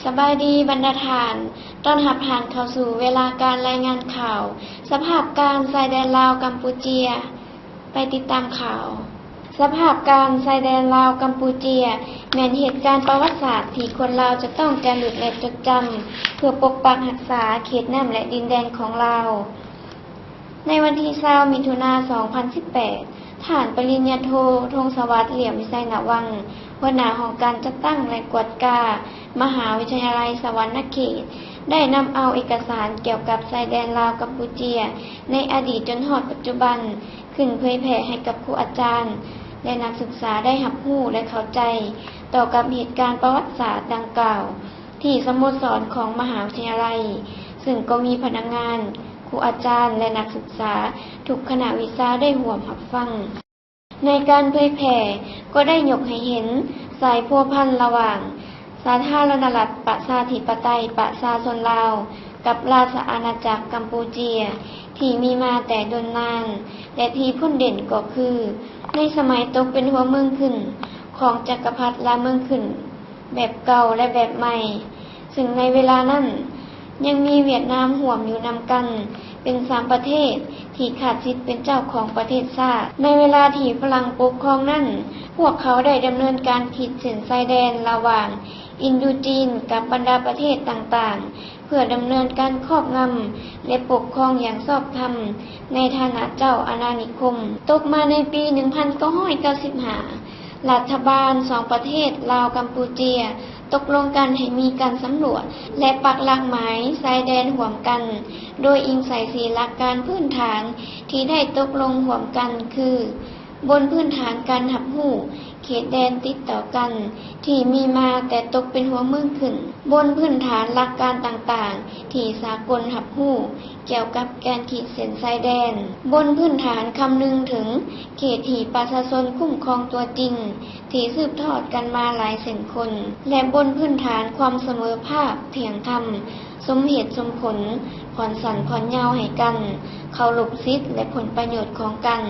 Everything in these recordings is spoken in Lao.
ສະບາຍດີບັນດາທ່ານ, ຕ້ອນຮັບທ່ານເຂົ້າສູ່ເວລາການລາຍງານຂ່າວ ສະພາບການຊາຍແດນລາວ-ກຳປູເຈຍ. ໄປຕິດຕາມຂ່າວ. ສະພາບການຊາຍແດນລາວ-ກຳປູເຈຍ ແມ່ນເຫດການປະຫວັດສາດທີ່ຄົນລາວຈະຕ້ອງຈາລຶກ ແລະ ຈົດຈຳ ເພື່ອປົກປັກຮັກສາເຂດນ້ຳ ແລະ ດິນແດນຂອງລາວ. ໃນວັນທີຊາວ ມິຖຸນາ ສອງພັນສິບແປດ, ທ່ານປະລິນຍາໂທ ທົງສະຫວັດ ຫຼຽມວິໄຊນະວັງ ຫົວໜ້າຫ້ອງການຈັດຕັ້ງ ແລະ ກວດກາ ມະຫາວິທະຍາໄລສະຫວັນນະເຂດ ໄດ້ນຳເອົາເອກະສານກ່ຽວກັບຊາຍແດນລາວ-ກຳປູເຈຍ ໃນອະດີດຈົນຮອດປັດຈຸບັນ ຂຶ້ນເຜີຍແຜ່ໃຫ້ກັບຄູອາຈານ ແລະ ນັກສຶກສາໄດ້ຮັບຮູ້ ແລະ ເຂົ້າໃຈຕໍ່ກັບເຫດການປະຫວັດສາດດັ່ງກ່າວ ທີ່ສະໂມສອນຂອງມະຫາວິທະຍາໄລ, ເຊິ່ງກໍມີພະນັກງານ, ຄູອາຈານ ແລະ ນັກສຶກສາທຸກຄະນະວິຊາໄດ້ຮ່ວມຮັບຟັງ. ໃນການເຜີຍແຜ່ກໍໄດ້ຍົກໃຫ້ເຫັນສາຍພົວພັນລະຫວ່າງ ສາທາລະນະລັດ ປະຊາທິປະໄຕ ປະຊາຊົນລາວ ກັບລາຊະອານາຈັກກຳປູເຈຍ ທີ່ມີມາແຕ່ດົນນານ ແລະ ທີ່ພົ້ນເດັ່ນກໍຄື ໃນສະໄໝຕົກເປັນຫົວເມືອງຂຶ້ນຂອງຈັກກະພັດລາເມືອງຂຶ້ນ ແບບເກົ່າ ແລະ ແບບໃໝ່, ເຊິ່ງໃນເວລານັ້ນຍັງມີຫວຽດນາມຮ່ວມຢູ່ນຳກັນ ເປັນສາມປະເທດທີ່ຂາດສິດເປັນເຈົ້າຂອງປະເທດຊາດ. ໃນເວລາທີ່ຝຣັ່ງປົກຄອງນັ້ນ, ພວກເຂົາໄດ້ດຳເນີນການຂີດເສັ້ນຊາຍແດນລະຫວ່າງອິນໂດຈີນກັບບັນດາປະເທດຕ່າງໆ ເພື່ອດຳເນີນການຄອບງຳ ແລະ ປົກຄອງຢ່າງຊອບທຳໃນຖານະເຈົ້າອານານິຄົມ. ຕົກມາໃນປີໜຶ່ງພັນເກົ້າຮ້ອຍເກົ້າສິບຫ້າ ລັດຖະບານສອງປະເທດລາວ-ກຳປູເຈຍ ຕົກລົງກັນໃຫ້ມີການສຳຫຼວດ ແລະ ປັກຫຼັກໝາຍຊາຍແດນຮ່ວມກັນ ໂດຍອີງໃສ່ສີ່ຫຼັກການພື້ນຖານທີ່ໄດ້ຕົກລົງຮ່ວມກັນຄື ບົນພື້ນຖານການຮັບຮູ້ເຂດແດນຕິດຕໍ່ກັນທີ່ມີມາແຕ່ຕົກເປັນຫົວເມືອງຂຶ້ນ, ບົນພື້ນຖານຫຼັກການຕ່າງໆທີ່ສາກົນຮັບຮູ້ ກ່ຽວກັບການຂີດເສັ້ນຊາຍແດນ, ບົນພື້ນຖານຄຳນຶງເຖິງເຂດທີ່ປະຊາຊົນຄຸ້ມຄອງຕົວຈິງທີ່ສືບທອດກັນມາຫຼາຍເຊັ່ນຄົນ ແລະ ບົນພື້ນຖານຄວາມສະເໝີພາບ, ທ່ຽງທຳ, ສົມເຫດສົມຜົນ, ຜ່ອນສັ້ນຜ່ອນຍາວໃຫ້ກັນ, ເຄົາລົບສິດ ແລະ ຜົນປະໂຫຍດຂອງກັນ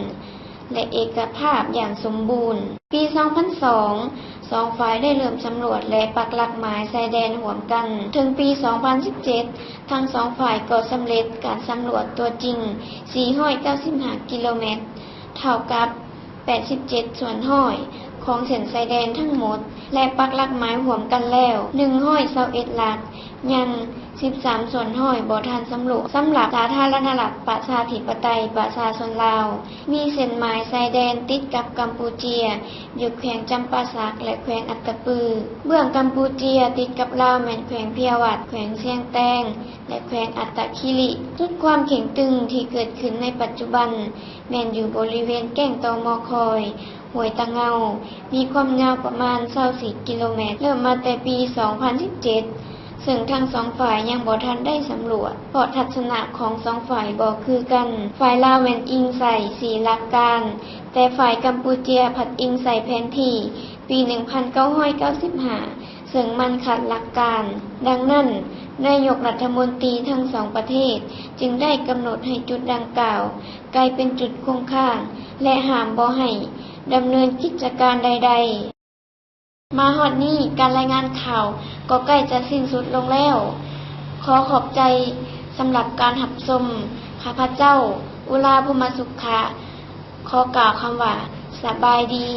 ແລະ ເອກະພາບຢ່າງສົມບູນ. ປີສອງພັນສອງ ສອງຝ່າຍໄດ້ເລີ່ມສຳຫຼວດ ແລະ ປັກຫຼັກໝາຍຊາຍແດນຮ່ວມກັນ. ເຖິງປີສອງພັນສິບເຈັດ ທັງສອງຝ່າຍກໍສຳເລັດການສຳຫຼວດຕົວຈິງສີ່ຮ້ອຍເກົ້າສິບຫ້າກິໂລແມັດ, ເທົ່າກັບແປດສິບເຈັດສ່ວນຮ້ອຍຂອງເສັ້ນຊາຍແດນທັງໝົດ ແລະ ປັກຫຼັກໝາຍຮ່ວມກັນແລ້ວໜຶ່ງຮ້ອຍຊາວເອັດຫຼັກ, ຍັງສິບສາມສ່ວນຮ້ອຍບໍ່ທັນສຳຫຼວດ. ສຳລັບສາທາລະນະລັດ ປະຊາທິປະໄຕ ປະຊາຊົນລາວ ມີເສັ້ນໝາຍຊາຍແດນຕິດກັບກຳປູເຈຍ ຢູ່ແຂວງຈຳປາສັກ ແລະ ແຂວງອັດຕະປື. ເບື້ອງກຳປູເຈຍຕິດກັບລາວແມ່ນແຂວງເພຍວັດ, ແຂວງຊຽງແຕງ ແລະ ແຂວງອັດຕະຄີລິ. ຈຸດຄວາມເຄັ່ງຕຶງທີ່ເກີດຂຶ້ນໃນປັດຈຸບັນ ແມ່ນຢູ່ບໍລິເວນແກ້ງຕໍມໍຄອຍ, ຫ້ວຍຕະເງົາ, ມີຄວາມຍາວປະມານຊາວສີ່ກິໂລແມັດ, ເລີ່ມມາແຕ່ປີສອງພັນສິບເຈັດ ເຊິ່ງທັງສອງຝ່າຍຍັງບໍ່ທັນໄດ້ສຳຫຼວດ ເພາະທັດສະນະຂອງສອງຝ່າຍບໍ່ຄືກັນ. ຝ່າຍລາວແມ່ນອີງໃສ່ສີ່ຫຼັກການ, ແຕ່ຝ່າຍກຳປູເຈຍພັດອີງໃສ່ແຜນທີ່ປີໜຶ່ງພັນເກົ້າຮ້ອຍເກົ້າສິບຫ້າ ເຊິ່ງມັນຂັດຫຼັກການ. ດັ່ງນັ້ນ, ນາຍົກລັດຖະມົນຕີທັງສອງປະເທດຈຶ່ງໄດ້ກຳນົດໃຫ້ຈຸດດັ່ງກ່າວ ກາຍເປັນຈຸດຄົງຄ້າງ ແລະ ຫ້າມບໍ່ໃຫ້ດຳເນີນກິດຈະການໃດໆ. ມາຮອດນີ້, ການລາຍງານຂ່າວກໍໃກ້ຈະສິ້ນສຸດລົງແລ້ວ. ຂໍຂອບໃຈສຳລັບການຮັບຊົມ. ຂ້າພະເຈົ້າ ອຸລາ ພົມມະສຸຂະ ຂໍກ່າວຄຳວ່າ ສະບາຍດີ.